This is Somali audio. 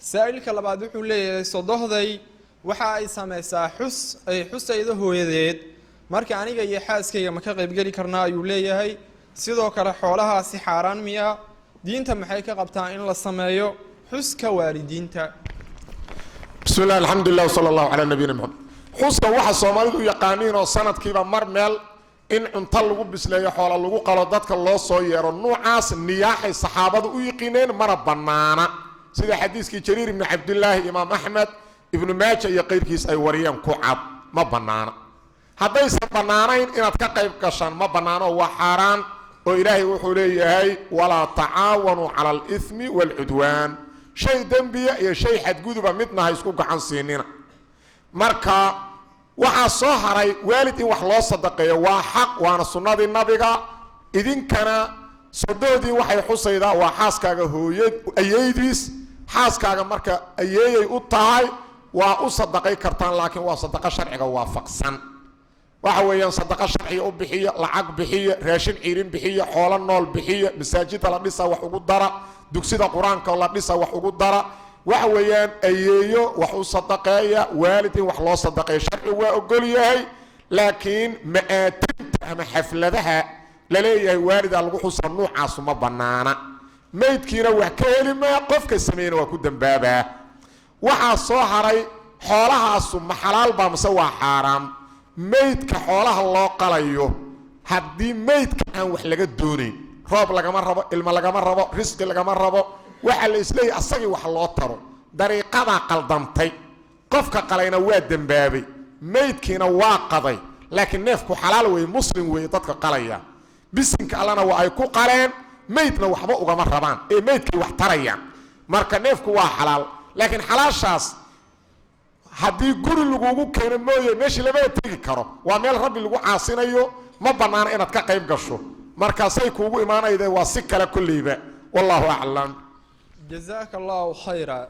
Saa'ilka labaad wuxuu leeyahay, sodohday waxa ay samaysaa xus ay xusaydo hooyadeed, marka aniga iyo xaaskayga ma ka qaybgeli karnaa, ayuu leeyahay. Sidoo kale, xoolahaasi xaaraan miya? Diinta maxay ka qabtaa in la sameeyo xuska waalidiinta? Bismi llah, alxamdulilah, wsala allahu calaa nabiyina Maxamed. Xuska waxa Soomaalidu u yaqaaniin oo sanadkiiba mar meel in cunto lagu bisleeyo, xoola lagu qalo, dadka loo soo yeero, nuucaas niyaaxay saxaabadu u yiqiineen, mana bannaana, sida xadiiskii Jariir ibni Cabdilaahi, Imaam Axmed, Ibnu Maaja iyo qayrkiis ay wariyeen ku cad. Ma bannaana. Haddaysan bannaanayn inaad ka qayb gashaan, ma bannaano, waa xaaraan, oo Ilaahay wuxuu leeyahay: "Walaa tacaawanuu cala alimi waalcudwaan." Shay dembiya iyo shay xadguduba midna ha isku gacan siinina. Marka waxaa soo haray, waalid in wax loo sadaqeeyo waa xaq, waana sunnadii Nabiga. Idinkana sodoodii waxay xusaydaa waa xaaskaaga hooya ayeydiis. Xaaskaaga marka ayeeyay u tahay, waa u sadaqay kartaan, laakiin waa sadaqo sharciga waafaqsan. Waxa weeyaan, sadaqo sharciga u bixiya, lacag bixiya, raashin ciirin bixiya, xoolo nool bixiya, masaajida la dhisa wax ugu dara, dugsida Qur-aanka la dhisa wax ugu dara. Waxa weeyaan, ayeeyo wax u sadaqeeya. Waalid in wax loo sadaqeeyo sharcigu waa ogol yahay, laakiin ma'aatinta ama xafladaha laleeyahay waalidaa lagu xusa, nuucaasu ma banaana. Maydkiina wax ka heli maa, qofka sameeyena waa ku dambaabaa. Waxaa soo haray, xoolahaasu ma xalaal baa mase waa xaaraam? Maydka xoolaha loo qalayo, haddii maydka aan wax laga doonayn, roob lagama rabo, ilmo lagama rabo, risqi lagama rabo, waxaa la isleeyahy asagii wax loo taro, dariiqadaa qaldantay, qofka qalayna waa dembaabay, maydkiina waa qaday, laakiin neefku xalaal weeye, Muslim weeye dadka qalaya, bisinka Allana waa ay ku qaleen, maydna waxba ugama rabaan ee maydkay wax tarayaan, marka neefku waa xalaal. Laakiin xalaashaas haddii guri lagugu keeno mooye, meeshii lamana tegi karo, waa meel Rabbi lagu caasinayo, ma bannaana inaad ka qayb gasho. Markaasay kuugu imaanayde waa si kale kolleyba. Wallaahu aclam. Jazaaka Allahu khayra.